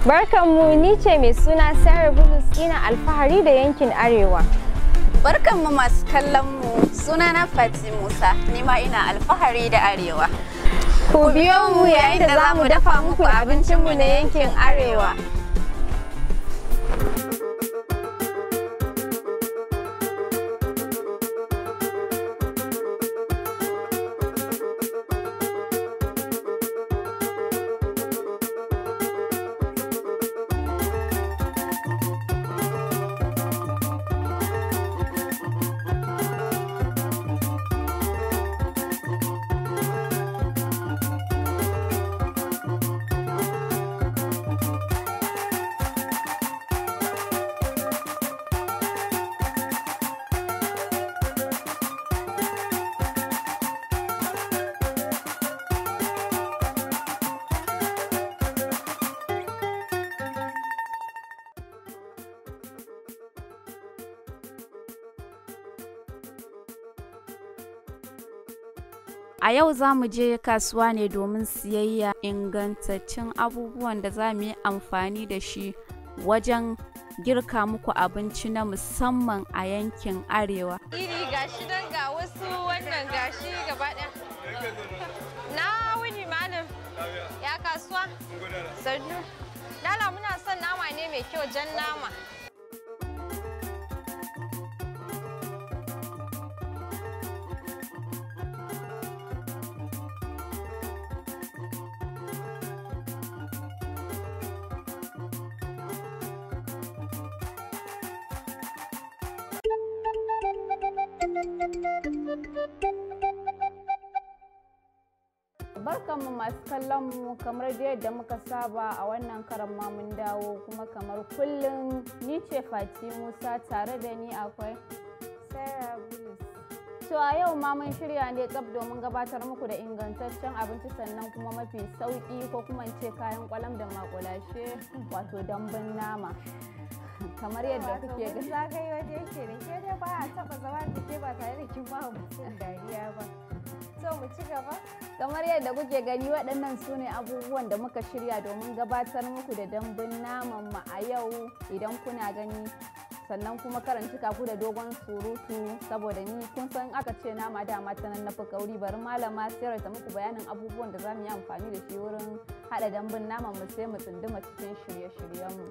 Barkanmu, ni ce mai suna Sarah Bulus, ina alfahari da yankin Arewa. Barkanmu masu kallon mu, sunana Fati Musa, ni ma ina alfahari da Arewa. Ku biyo mu yayin da za mu dafa muku abincinmu na yankin Arewa. A yau za mu je kasuwa ne domin siyayya ingantaccen abubuwan da za mu yi amfani da shi wajen girka muku abinci na musamman a yankin Arewa. Iri gashi nan ga wasu wannan gashi gaba ɗaya. Na wuni malam. Ya kasuwa? Sannu. Lala muna son nama ne mai kyau, jan nama. Barkanmu masu kallon mu, kamar da yadda muka saba a wannan karan ma mun dawo kuma kamar kullum ni ce Fati Musa, tare da ni akwai Sarah Bulus. To a yau ma mun shirya ne tsaf domin gabatar muku da ingantaccen abinci sannan kuma mafi sauki ko kuma in ce kayan kwalam da makulashe, wato dambun nama. Kamar yadda kuke gani. Gani. Zagayo da yake da ke dai ba a taɓa zama da ke ba tare da kin ba mutum dariya ba. So mu ci gaba. Kamar yadda kuke gani, waɗannan su ne abubuwan da muka shirya domin gabatar muku da dambun naman mu a yau idan kuna gani. Sannan kuma karan cika ku da dogon surutu, saboda ni kun san aka ce nama dama ta nan na fi kauri. Bari malama Sarah ta muku bayanin abubuwan da za mu yi amfani da shi wurin haɗa dambun naman mu, sai mu tsunduma cikin shirye-shiryen mu.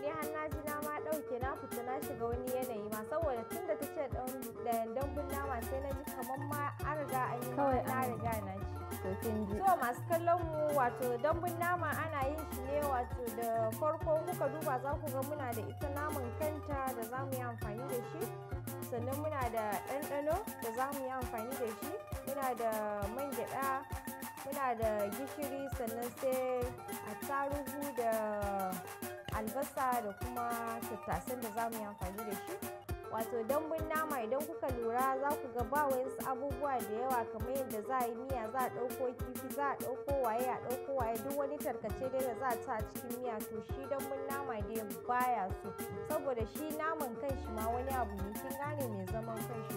Ni har na ji na ma ɗauke, na fita na shiga wani yanayi ma, saboda tun da ta ce dambun nama sai na ji kamar ma an riga an yi ma Kawai na an- riga na ci. To kin ji. So masu kallon mu, wato dambun nama ana yin shi ne, wato da farko kuka duba za ku ga muna da ita naman kanta da za mu yi amfani da shi, sannan muna da ɗanɗano da za mu yi amfani da shi, muna da man gyaɗa, muna da gishiri, sannan sai attarugu da albasa da kuma tattasan da za mu yi amfani da shi. Wato dambun nama idan kuka lura za ku ga ba wayansu abubuwa da yawa kamar yadda za a yi miya, za a ɗauko kifi, za a ɗauko waye, a ɗauko waye, duk wani tarkace dai da za a ci a cikin miya. To shi dambun nama dai baya so, saboda shi naman kanshi ma wani abu ne, kin gane, mai zaman kanshi.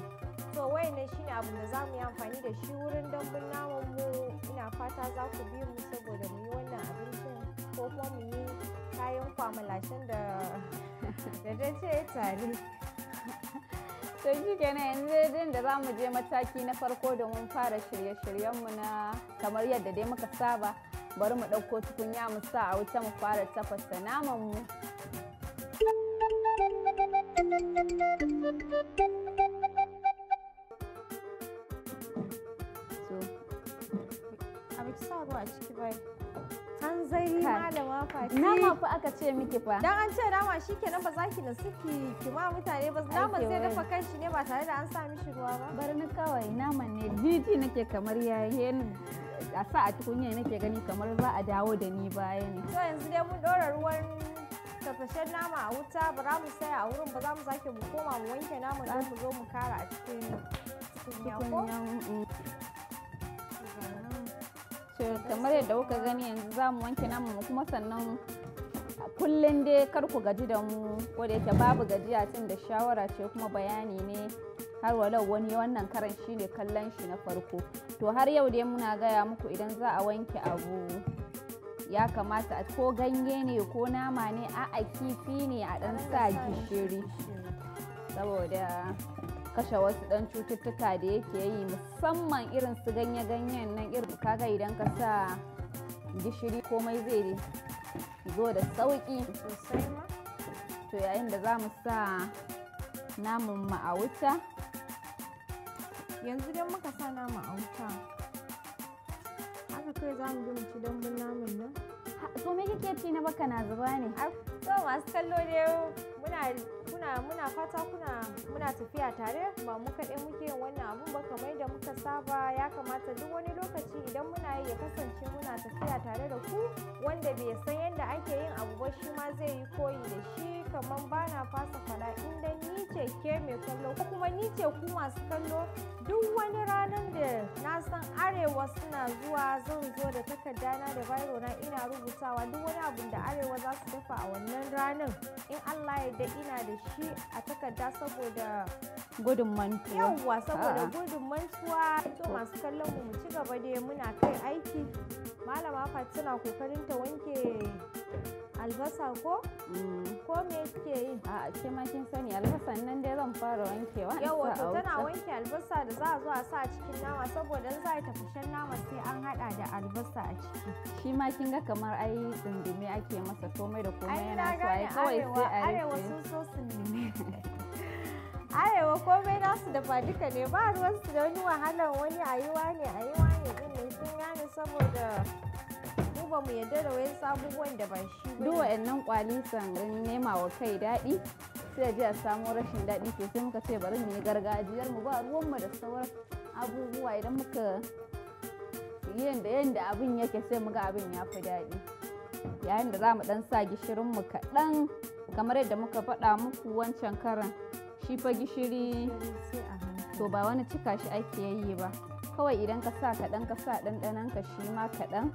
To wayannan shine abin da za mu yi amfani da shi wurin dambun naman mu. Ina fata za ku bi mu saboda mu yi wannan abincin ko kuma mu yi kayan kwamalashen da ta ce tare. To shi kenan, yanzu dai da za mu je mataki na farko domin fara shirye-shiryenmu na kamar yadda dai muka saba. Bari mu ɗauko tukunya mu sa a wuta mu fara tafasa naman mu. So, A baki sa ruwa a ciki bai. Hanzari Kai. Malama Fati. Nama fa aka ce miki fa. Dan an ce nama shikenan ba za ki nasu ki ma mutane ba. Naman zai wai. dafa kanshi ne ba tare da an sa mishi ruwa ba. Bari ni kawai, naman ne jiji nake kamar yayi a sa a tukunya, nake gani kamar za a dawo da ni baya ne. To yanzu dai mun ɗora ruwan tafashen nama a wuta, ba za mu saya a wurin ba, za mu sake mu koma mu wanke naman don mu zo mu kara a cikin tukunya ko? Tukunyan. To kamar yadda kuka gani, yanzu za mu wanke naman mu. Kuma sannan kullum dai kar ku gaji da mu, ko da yake babu gajiya tun da shawara ce kuma bayani ne, har walau wani wannan karan shine kallon shi na farko. To har yau dai muna gaya muku, idan za a wanke abu Ya kamata a ko ganye ne ko nama ne, a'a kifi ne, a ɗan sa gishiri saboda kashe wasu ɗan cututtuka da yake yi, musamman irin su ganye-ganyen nan. Irin kaga idan ka sa gishiri komai zai zo da sauƙi. Sosai ma. To yayin da za mu sa naman mu a wuta. Yanzu dai muka sa nama a wuta, haka kai za mu je mu ci dambun naman nan. To me kike ci na baka na zuba ne? To masu kallo dai, muna kuna muna fata kuna muna tafiya tare, ba mu kaɗai muke yin wannan abun ba kamar yadda muka saba. Ya kamata duk wani lokaci idan muna yi ya kasance muna tafiya tare da ku. Wanda bai san yadda ake yin abu ba shi ma zai yi koyi da shi. Kamar ba na fasa faɗa, in dai ni ce ke mai kallo ko kuma ni ce ku masu kallo, duk wani ranar da na san Arewa suna zuwa, zan zo da takardana da biro na, ina rubutawa duk wani abun da Arewa za su dafa a wannan ranar. In Allah ya yarda ina da shi a takarda saboda gudun mantuwa. Yawwa, saboda A'a. gudun mantuwa. To masu kallon mu, mu ci gaba dai, muna kai aiki. Malama Fati tana kokarin ta wanke albasa ko ko me kike yi? A'a, ke ma kin sani, albasan nan dai zan fara wankewa in Yawwa. sa To a tana wuta. wanke albasa da za a zo a sa a cikin nama, saboda in za a yi tafashen nama sai an hada da albasa a ciki. Shi ma kin ga kamar ai tsindume ake masa, komai da komai Ai yana na so ai gane kawai Arewa, sai a Arewa rufe. sun so su nemi Arewa komai nasu da ba duka ne, ba ruwansu da wani wahalar wani ayiwa ne ayiwa ne din nan, kin gane, saboda mu ba mu yarda da wayansu abubuwan da ba shi ba Duk ne. wa'annan kwalisan rin nema wa kai daɗi sai a je a samo rashin daɗi. To sai muka ce bari mu yi gargajiyar mu, ba ruwanmu da sauran abubuwa. Idan muka yi yanda yanda abin yake sai mu ga abin ya fi daɗi. Yayin da za mu ɗan sa gishirin mu kaɗan, kamar yadda muka faɗa muku wancan karan, shi fa gishiri Sai a hankali. to ba wani cika shi ake yi ba, kawai idan ka sa kaɗan, ka sa ɗanɗanon ka shi ma kaɗan.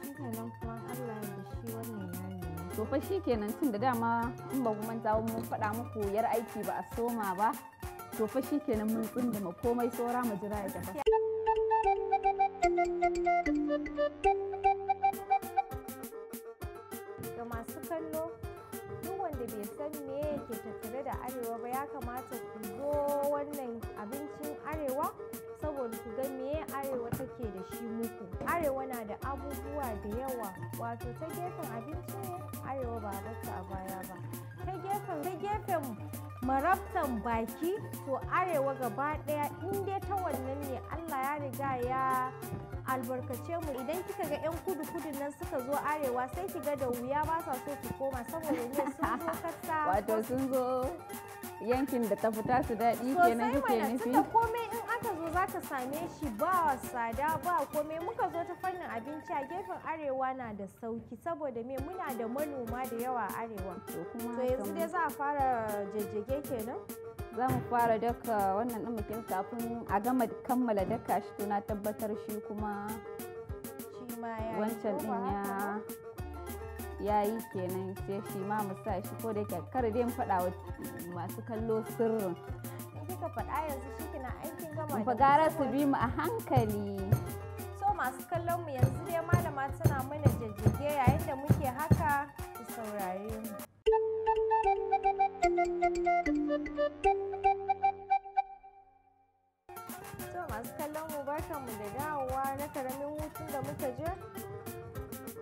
Shi kenan kuma Allah ya da shi wannan ya nuna. To fa shi kenan, tun da dama in ba ku manta ba mun faɗa muku yar aiki ba a soma ba. To fa shi kenan, mun tsunduma komai, saura mu jira ya tafi. Ga masu kallo, duk wanda bai san me yake tattare da Arewa ba, ya kamata ku zo wannan abincin Arewa saboda ku ga me Arewa take da shi muku. Arewa na da abubuwa da yawa, wato ta gefen abinci ne Arewa ba a barta a baya ba, ta gefen marabtan baki, to Arewa gaba ɗaya in dai ta wannan ne Allah ya riga ya albarkace mu. Idan kika ga 'yan kudu kudu nan suka zo Arewa, sai kiga da wuya ba sa so su koma, saboda ne sun zo kasa. Wato sun zo yankin da ta fita su daɗi kenan Sosai kike mana, nufi? Tunda komai in aka zo zaka same shi ba tsada ba komai. Muka zo ta fannin abinci, a gefen Arewa na da sauki, saboda me? Muna da manoma da yawa a Arewa. To kuma To yanzu dai kamar za a fara jejjege kenan. Za mu fara daka wannan ɗin mukin kafin a gama kammala daka shi, to na tabbatar shi kuma Shi ma ya yi, wancan ko ɗin ba ya haka ba? ya yi kenan, sai shi ma mu sa shi. Ko da yake kar dai mu faɗa wa masu kallo sirrin. In kika faɗa yanzu shi kina aikin gama Mu da fa mu gara su saboda bi mu a hankali. So masu kallon mu, yanzu dai malama tana mana jajjage, yayin da muke haka ku saurare mu. To masu kallon mu, barkanmu da dawowa na karamin hutun da muka je.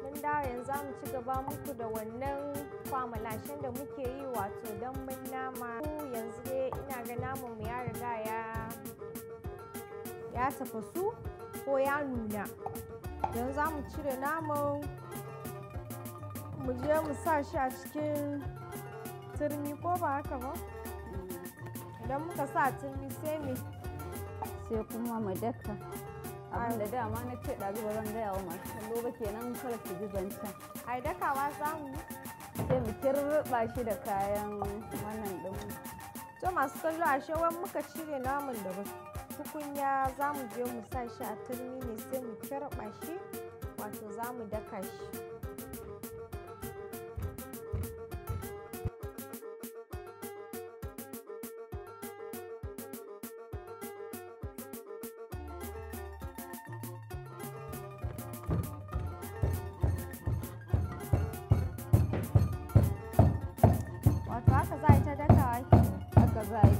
Mun dawo, yanzu za mu ci gaba muku da wannan kwamalashen da muke yi, wato dambun nama. Yanzu dai ina ga naman mu ya riga ya tafasu ko ya nuna. Yanzu za mu cire naman mu je mu sa shi a cikin turmi, ko ba haka ba? Idan muka sa turmi sai mu Sai kuma mu daka. Abin da dama na ce ɗazu ba zan gaya wa masu kallo ba kenan, kar su ji zancen. Ai dakawa za mu yi. Sai mu kirɓa shi da kayan wannan ɗin. To masu kallo, ashe wai muka cire naman daga tukunya, za mu je mu sa shi a turmi ne, sai mu kirɓa shi, wato za mu daka shi.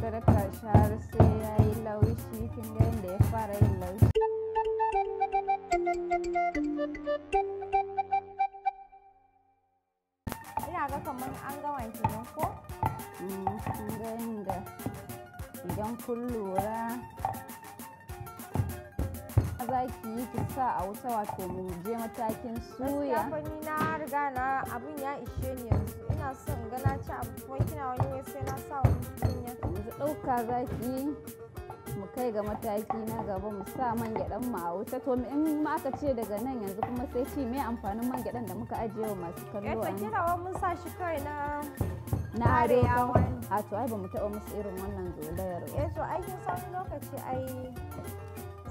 ta daka shi har sai ya yi laushi. Kin ga yadda ya fara yin laushi. Ina ga kamar an gama kenan ko? Kin ga yadda idan kun lura za ki yi ki sa a wuta, wato mu je matakin suya. Gaskiya fa ni na riga na abun ya ishe ni yanzu. Ina son in ga na ci abu kuma kina wani wai sai na sa wani tukunya. Yanzu ɗauka za ki yi mu kai ga mataki na gaba, mu sa man gyaɗan mu a wuta. To in ma aka ce daga nan yanzu kuma sai ci, me amfanin man gyaɗan da muka ajiye wa masu kallo Yadda a nan? kirawa mun sa shi kawai na Na ado arewa kawai. ne. A to ai ba mu taɓa musu irin wannan zolayar ba. Eh to ai kin san wani lokaci ai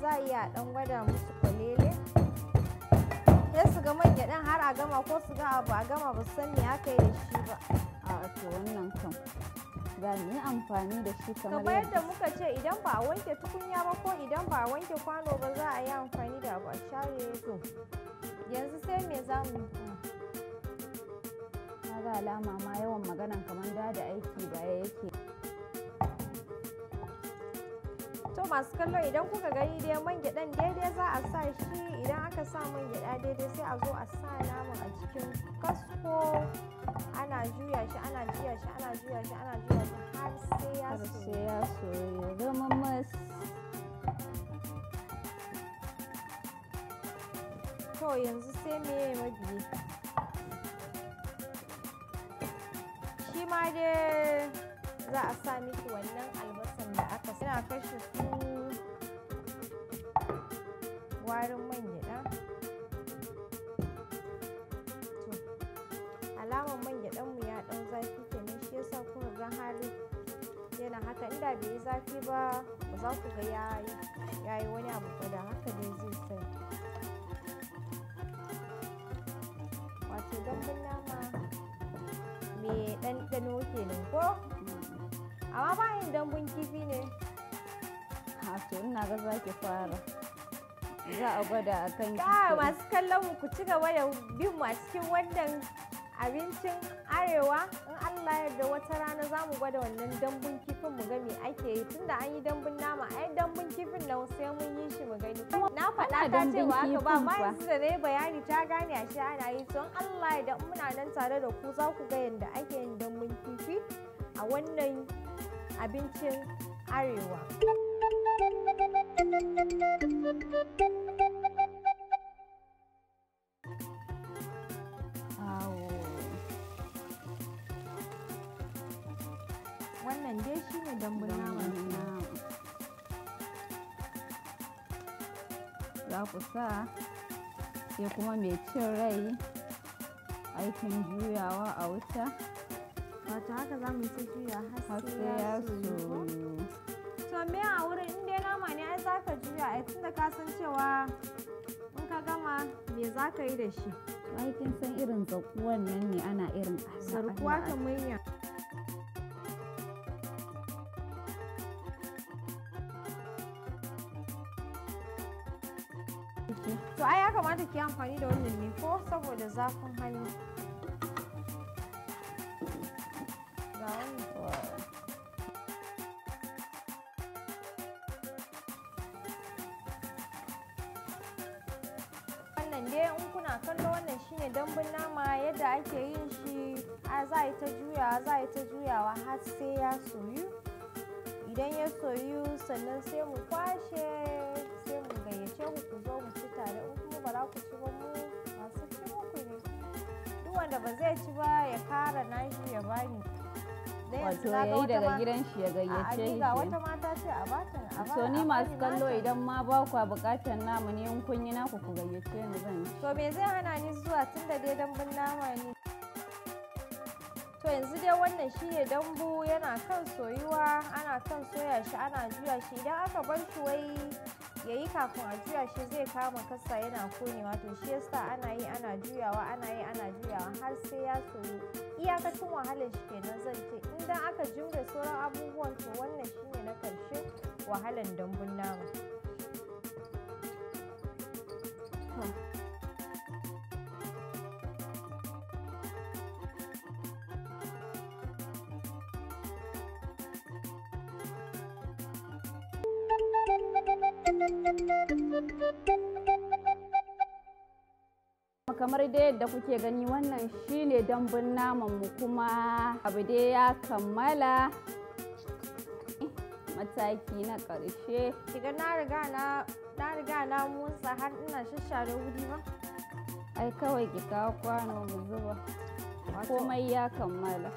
za a iya ɗan gwada musu kwalele. Sai su ga man gyaɗan har a gama ko su ga abu a gama ba su san me aka yi da shi ba. A to wannan kam za mu yi amfani da shi kamar Kamar yadda muka ce idan ba a wanke tukunya ba ko idan ba a wanke kwano ba za a yi amfani da abu a share. To yanzu sai me za mu yi kuma? Na ga alama ma yawan maganan kamar da aiki ba yake. To masu kallo idan kuka gani dai man gyaɗan daidai za a sa shi. Idan aka sa man gyaɗa daidai sai a zo a sa naman a cikin kasko, ana juya shi ana juya shi ana juya shi ana juya shi har sai ya Har soyu. sai ya soyu ya zama mas. To yanzu sai me mabiyi? Shi ma dai za a sa miki wannan albasan da aka sa. Yana kashe su warin man gyaɗa. To alaman man gyaɗan mu ya ɗau zafi kenan, shi yasa kuka ga har yana haka. Inda bai yi zafi ba ba za ku ga yayi wani abu ba, da haka dai zai sai. Wato dambun nama mai ɗanɗano kenan ko? Amma ba yin dambun kifi ne. A to ina ga za ki fara. Za a gwada a kan Kai masu kallon mu ku ci gaba da bin mu a cikin wannan abincin arewa. In Allah ya yarda wata rana za mu gwada wannan dambun kifin mu ga me ake yi, tunda an yi dambun nama ai dambun kifin nan sai mun yi shi mu gani. Na faɗa Ana ta ce dambun ba haka ba, kifin amma fa. yanzu da na yi bayani ta gane ashe ana yi. To in Allah ya yarda in muna nan tare da ku za ku ga yadda ake yin dambun kifi a wannan abincin arewa. Awo. Wannan dai shine dambun nama. Dambun nama. Za ku sa sai kuma mai cin rai aikin juyawa a wuta. Wato haka za mu yi ta juya har Har sai sai ya ya soyu ko? soyu. To me a wurin in dai nama ne ai za ka juya ai, tunda ka san cewa in ka gama me za ka yi da shi. Ai kin san irin zaƙuwan nan ne ana irin Allah Zarkuwa Allah. kamar ya. To ai ya kamata ki yi amfani da wannan ne ko saboda zafin hannu. Ga wannan. Wannan dai in kuna kallo wannan shine dambun nama yadda ake yin shi. A za a yi ta juyawa, za a yi ta juyawa har sai ya soyu. Idan ya soyu sannan sai mu kwashe, sai mu gayyace ku ku zo mu ci tare. In kuma ba za ku ci ba mu masu ci muku ne. Duk wanda ba zai ci ba ya kara nashi ya bani. Dan yanzu Wato na ga yayi wata daga ma- gidan shi ya A'a, gayyace ni shi. ga wata mata ce a bata a To ni a masu bani kallo nata. idan ma ba kwa buƙatar namu ne in kun yi naku ku gayyace ni zan ci. To me zai hana ni zuwa tun da dai dambun nama ne? To yanzu dai wannan shine dambu yana kan soyuwa, ana kan soya shi, ana juya shi. Idan aka bar shi wai yayi kafin a juya shi zai kama kasa yana konewa. To shi yasa ana yi ana juyawa, ana yi ana juyawa har sai ya soyu. Iyakacin wahalar shi kenan zan ce. Idan aka jimre sauran abubuwan to wannan shine na ƙarshe wahalan dambun nama. Kamar dai yadda kuke gani, wannan shine dambun naman mu, kuma abu dai ya kammala, mataki na ƙarshe. Kiga na riga na motsa har ina shashshare wuri ba. Ai kawai ki kawo kwano mu zuba. Komai ya kammala.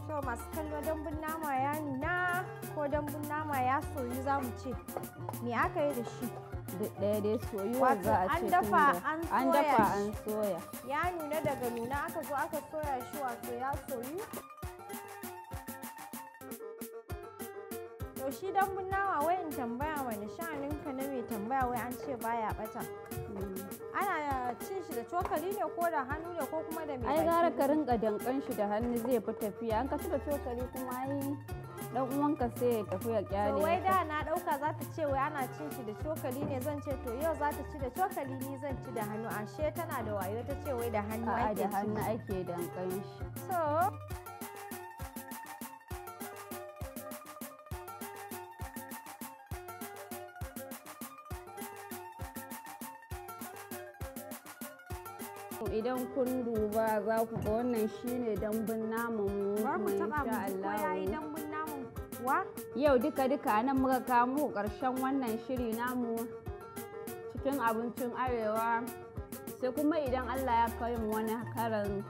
To masu kallo, dambun nama ya nuna, ko dambun nama ya soyu za mu ce. Me aka yi da shi? Duk ɗaya dai, soyuwa Wato za a an ce, dafa, tunda an an soya dafa shi. An soya. Ya nuna, daga nuna aka zo aka soya shi, wato ya soyu. To shi dambun nama, wai in tambaya, wani sha'aninka na mai tambaya, wai an ce baya bata. Ana cin shi da cokali ne ko da hannu ne ko kuma da mai Ai gara baki? ka rinka dankan shi da hannu, zai fi tafiya. An ka ci da cokali kuma, ai dan uwanka sai ya tafi ya kyale To wai ka. da na dauka za ta ce wai ana cin shi da cokali ne, zan ce to yau za ta ci da cokali, ni zan ci da hannu. Ashe tana da wayo, ta ce wai da hannu A'a, ake da ci. hannu ake dankan shi. So Idan kun duba za ku ga wannan shine dambun naman mu. Bari mu kuma taba mu insha ji ko yayi Allahu. dambun naman kuwa. Yau duka duka nan muka kawo muku ƙarshen wannan shiri namu cikin abincin Arewa, sai kuma idan Allah ya kai mu wani karan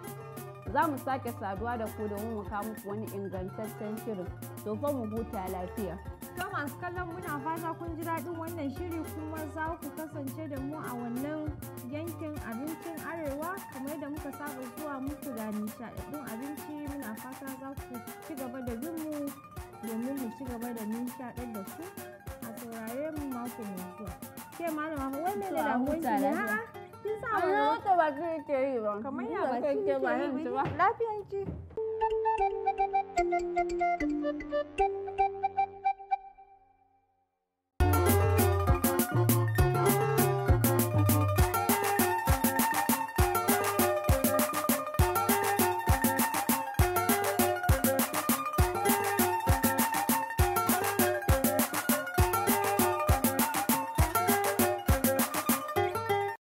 za mu sake saduwa da ku domin mu kawo muku wani ingantaccen shirin. To fa mu huta lafiya. To masu kallon, muna fata kun ji daɗin wannan shiri kuma za ku kasance da mu a wannan yankin abincin Arewa kamar yadda muka saba zuwa muku da nishaɗaɗɗun abinci. Muna fata za ku ci gaba da bin mu domin mu ci gaba da nishaɗar da ku. A saurare mu mako mai zuwa. Ke malama fa, wai mene To, a damuwan ki huta ne? lafiya. A'a, kin sa wa An ba ki ke yi ba. Kamar ya ba ki ke ba ke yi ba. Lafiyanki.